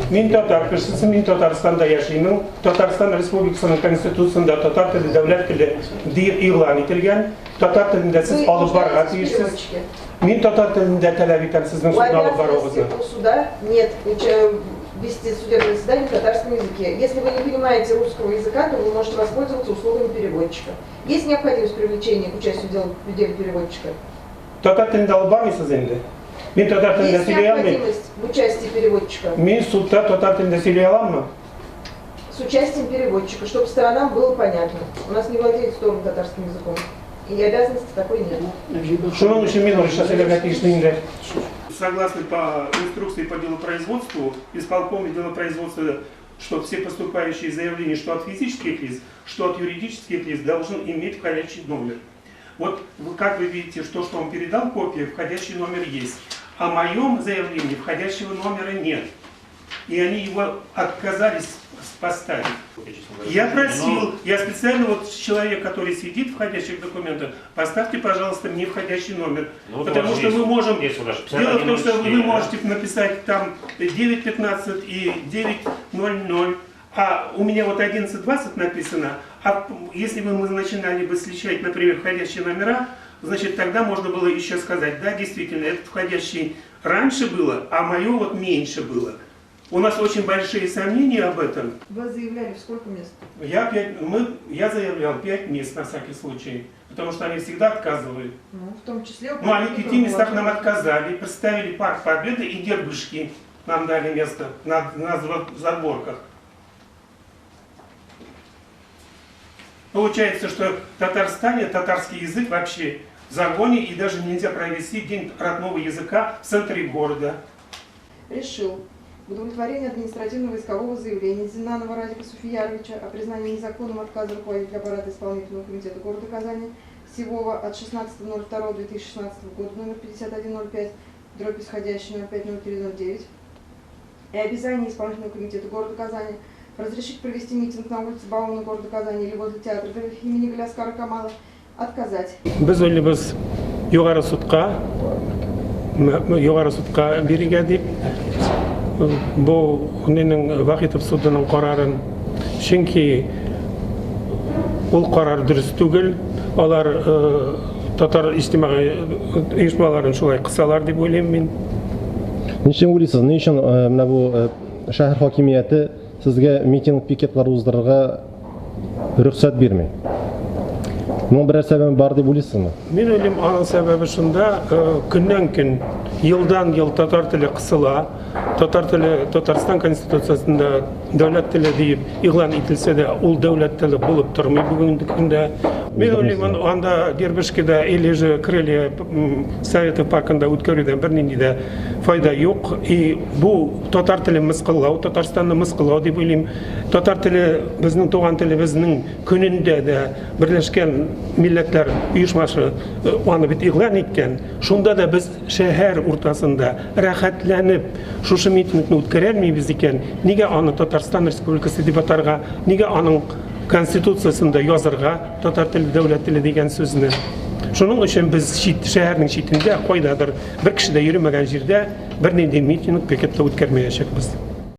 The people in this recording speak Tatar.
Мин татар кешесе, мин Татарстанда яшимен. Татарстан Республикасының Конституциясендә татар теле дәүләт теле диеп игълан ителгән. Татар телендә сез алып барырга тиешсез. Мин татар телендә таләп итәм сезнең судны алып баруыгызны. У суда нет вести судебное заседание в татарском языке. Если вы не понимаете русского языка, то вы можете воспользоваться услугами переводчика. Есть необходимость привлечения к участию в деле переводчика? Татар телендә алып бармыйсыз инде. Мин татар телендә Есть сөйли алмыйм. необходимость в участии переводчика? Мин судта татар телендә сөйли аламмы? С участием переводчика, чтобы сторонам было понятно. У нас не владеет стороны татарским языком. И обязанности такой нет. Шуның өчен мин урысча сөйләргә тиешле инде. Согласно по инструкции по делопроизводству, исполком делопроизводства, что все поступающие заявления, что от физических лиц, что от юридических лиц, должен иметь входящий номер. Вот вы, как вы видите, что, что он передал копию, входящий номер есть. А в моем заявлении входящего номера нет. И они его отказались поставить. Я просил, я специально вот человек, который сидит в входящих документах, поставьте, пожалуйста, мне входящий номер. Ну, вот Потому у вас что есть- мы можем... есть у вас Дело в том, что 51,04, вы да? можете написать там 9.15 и 9.00, а у меня вот 11.20 написано, а если бы мы начинали бы сличать, например, входящие номера, значит, тогда можно было еще сказать, да, действительно, этот входящий раньше было, а мое вот меньше было. У нас очень большие сомнения об этом. Вы заявляли в сколько мест? Я заявлял 5 мест на всякий случай, потому что они всегда отказывают. Ну, в том числе... Ну, они в 5 местах нам отказали, представили Парк Победы и Дербышки нам дали место на задворках. Получается, что в Татарстане татарский язык вообще в загоне, и даже нельзя провести день родного языка в центре города. Решил в удовлетворении административного искового заявления Зиннанова Радика Суфияровича о признании незаконным отказа руководителя аппарата исполнительного комитета города Казани Сивова от 16.02.2016 года номер 5105, дробь исходящий 05.03.09 и обязание исполнительного комитета города Казани разрешить провести митинг на улице Баумана города Казани или возле театра имени Галиаскара Камала отказать. Без уйлыйбыз югары судка бирергә дип бу нинең Вахитов судының карарын, чөнки ул карар дөрес түгел. Алар татар иҗтимагый оешмаларын шулай кысалар дип уйлыйм мин. Ничек уйлыйсыз, ни өчен менә бу шәһәр хакимияте сезгә митинг, пикетлар уздырырга рөхсәт бирми? Моның берәр сәбәбе бар дип уйлыйсызмы? Мин уйлыйм, аның сәбәбе шунда: көннән көн, елдан ел татар теле кысыла. Татар теле Татарстан Конституциясендә дәүләт теле диеп игълан ителсә дә, ул дәүләт теле булып тормый бүгенге көндә. Мин уйлыйм, анда Дербышкида или же Крылья Советов паркында үткәрүдән бернинди дә файда юк. И бу татар телен мыскыллау, Татарстанны мыскыллау дип уйлыйм. Татар теле безнең туган телебезнең көнендә дә Берләшкән Милләтләр Оешмасы аны бит игълан иткән. Шунда да без шәһәр уртасында рәхәтләнеп шушы митингны үткәрә алмыйбыз икән, нигә аны Татарстан Республикасы дип атарга, нигә аның Конституциясендә язырга татар теле дәүләт теле дигән сүзне? Шуның өчен без чит шәһәрнең читендә, кайдадыр бер кеше дә йөрмәгән җирдә бернинди митинг, пикет та үткәрмәячәкбез.